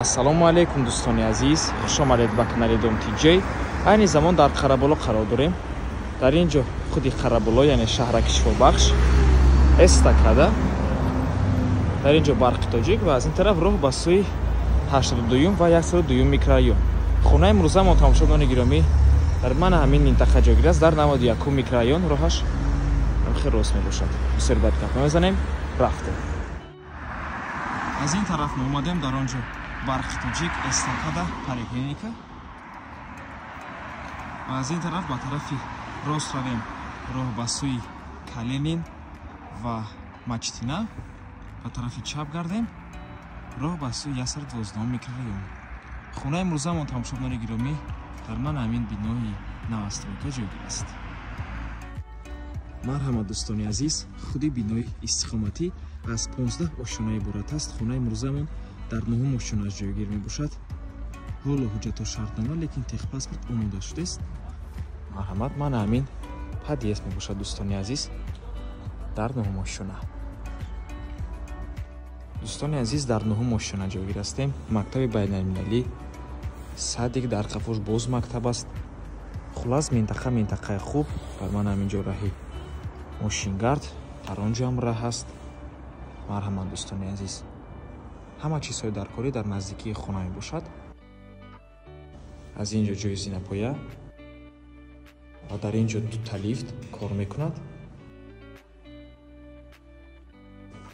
Ассалому алайкум дӯстони азиз, хуш омадед ба канали Дом ТЖ. Айни замон дар Қараболо қарор дорем. Дар ин ҷо худи Қараболо, яъне шаҳраки Шифобахш, эстакада. Дар ин ҷо Барқи Тоҷик ва аз ин тараф роҳ ба сӯи 82 ва 102 микрорайон. Хонаи имрӯзамон, тамошобинони гиромӣ, дар мана ҳамин минтақа ҷойгир аст, дар 91 микрорайон. Роҳаш хеле рост мебошад. Бисёр бад гап намезанем, рафтем. Аз ин тараф мо омадем, дар он ҷо Барқи Тоҷик, эстакада, поликлиника. Ва аз ин тараф ба тарафи рост равем, роҳ ба сӯи Калинин ва Масҷиди Нав. Ба тарафи чап гардем, роҳ ба сӯи 112 микрорайон. Хонаи имрӯзамон, тамошобинони гиромӣ, дар мана ҳамин бинои новостройка ҷойгир аст. Марҳамат дӯстони азиз, худи бинои истиқоматӣ аз 15 ошёна иборат аст. Хонаи имрӯзамон дар 9 ошёна ҷойгир мебошад. Ҳоло ҳуҷҷатҳо шартнома, лекин техпаспорт омода шудааст. Марҳамат, мана ҳамин подъезд мебошад дӯстони азиз, дар 9 ошёна. Дӯстони азиз, дар 9 ошёна ҷойгир ҳастем. Мактаби байналмилалӣ, садик дар қафош боз мактаб аст. Хулас, минтақа минтақаи хуб. Дар мана ҳамин ҷо раҳи мошингард, дар он ҷо ҳам раҳ аст. Марҳамат дӯстони азиз, ҳама чизҳои даркорӣ дар наздикии хона мебошад. Аз ин ҷо ҷои зинапоя ва дар ин ҷо дута лифт кор мекунад.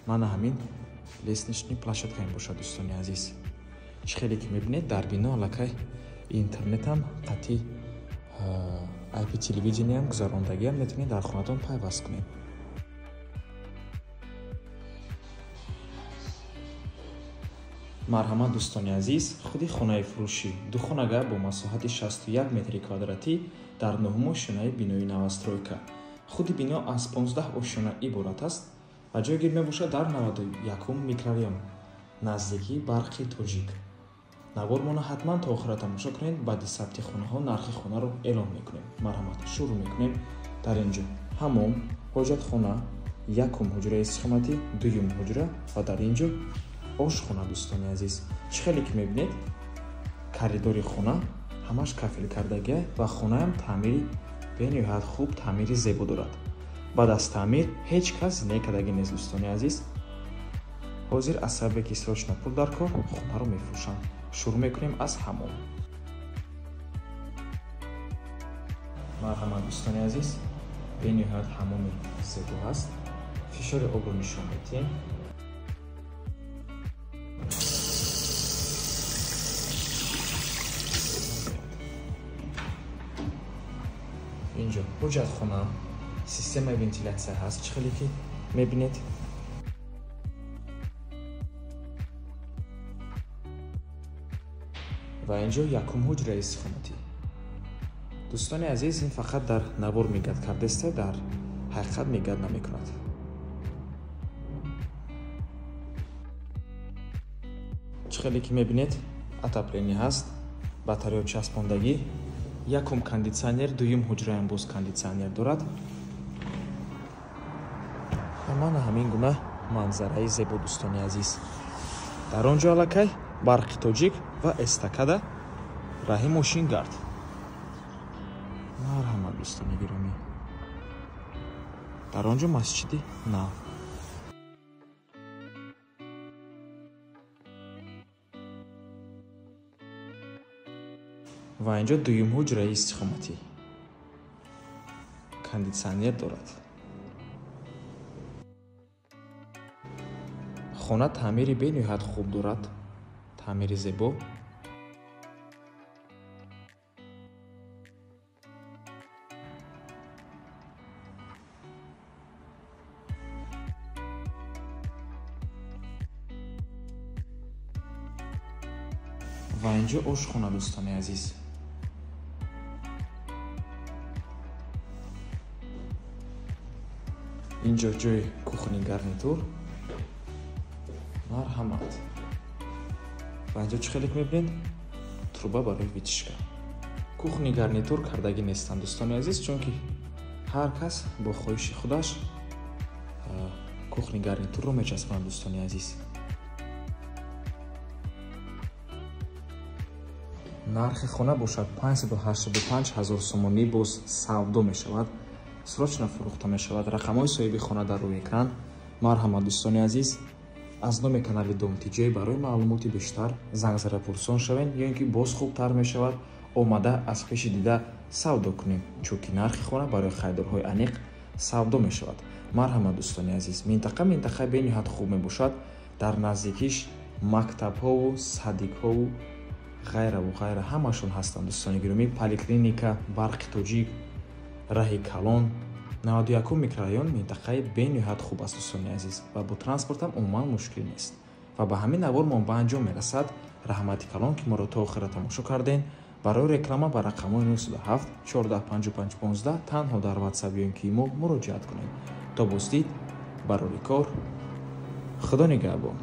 Мана ҳамин лестничный площадка мебошад дӯстони азиз. Чӣ хеле ки мебинед, дар бино аллакай интернетам қатъи IP телевидениям гузарондагиам метавонед дар хонатон пайваст кунед. Марҳамат дӯстони азиз, худи хонаи фурӯшӣ духонага бо масоҳати 61 метри квадратӣ дар 9 ошёнаи бинои новостройка. Худи бино аз 15 ошёна иборат аст ва ҷойгир мебошад дар 91 микрорайон, наздикии Барқи Тоҷик. Навормона ҳатман то охира тамошо кунед. Баъди сабти хонаҳо нархи хонаро эълон мекунем. Марҳамат, шурӯъ мекунем. Дар ин ҷо ҳамом, ҳоҷатхона, якум ҳуҷраи истиқоматӣ, дуюм ҳуҷра ва дар ин ҷо ошхона. Дӯстони азиз, чӣ хеле ки мебинед, коридори хона ҳамаш кафел кардагия ва хонаам таъмири бениҳоят хуб, таъмири зебо дорад. Баъд аз таъмир ҳеҷ кас зиндагӣ кардагӣ нест дӯстони азиз. Ҳозир аз сабабе ки срочно пул дар кор, хонаро мефурӯшанд. Шурӯъ мекунем аз ҳамом. Марҳамат дӯстони азиз, бениҳоят ҳамоми зебо ҳаст. Фишори обро нишон медиҳем. Инҷо ҳоҷатхона, системаи вентилятсия ҳаст, чӣ хеле ки мебинед. Ва инҷо якум ҳуҷраи истиқоматӣ. Дӯстони азиз, ин фақат дар навор мегад кардеста, дар ҳақиқат мегад намекунад. Чӣ хеле ки мебинед, отопление ҳаст, батарея часпондагӣ, якум кондитсионер, дуюм ҳуҷраам боз кондитсионер дорад. Ва мана ҳамин гуна манзараи зебо дӯстони азиз. Дар он ҷо аллакай Барқи Тоҷик ва эстакада, раҳи мошингард. Марҳамат дӯстони гиромӣ, дар он ҷо Масҷиди Нав. Ва инҷо дуюм ҳуҷраи истиқоматӣ, кондитсионер дорад. Хона таъмири бениҳоят хуб дорад, таъмири зебо. Ва инҷо ошхона дӯстони азиз. Инҷо ҷои кухни гарнитур. Марҳамат. Ва инҷо чӣ хеле ки мебинед, труба барои вытяжка. Кухни гарнитур кардагӣ нестанд дӯстони азиз, чунки ҳар кас бо хоҳиши худаш кухни гарнитурро мечаспонад дӯстони азиз. Нархи хона бошад 585 ҳазор сомонӣ, боз савдо мешавад, срочно фурӯхта мешавад. Рақамҳои соҳиби хона дар рӯи экран. Марҳамат, дӯстони азиз, аз номи канали Дом Тиҷей барои маълумоти бештар занг зада пурсон шавед, ё ин ки боз хубтар мешавад омада аз пеши дида савдо кунем, чунки нархи хона барои харидорҳои аниқ савдо мешавад. Марҳамат, дӯстони азиз, минтақа минтақаи бениҳоят хуб мебошад. Дар наздикиш мактабҳову садикҳову ғайраву ғайра ҳамашон ҳастанд, дӯстони гиромӣ. Поликлиника, Барқи Тоҷик, раҳи калон, 91 микрорайон минтақаи бениҳоят хуб аст, дӯстони азиз, ва бо транспортам умуман мушкил нест. Ва ба ҳамин навор мо ба анҷом мерасад. Раҳмати калон, ки моро то охира тамошо кардем. Барои реклама ба рақамҳои 907 14 55 15 танҳо дар WhatsApp ё ин ки имо муроҷиат кунед. То боздид, барори кор, Худо нигаҳбон.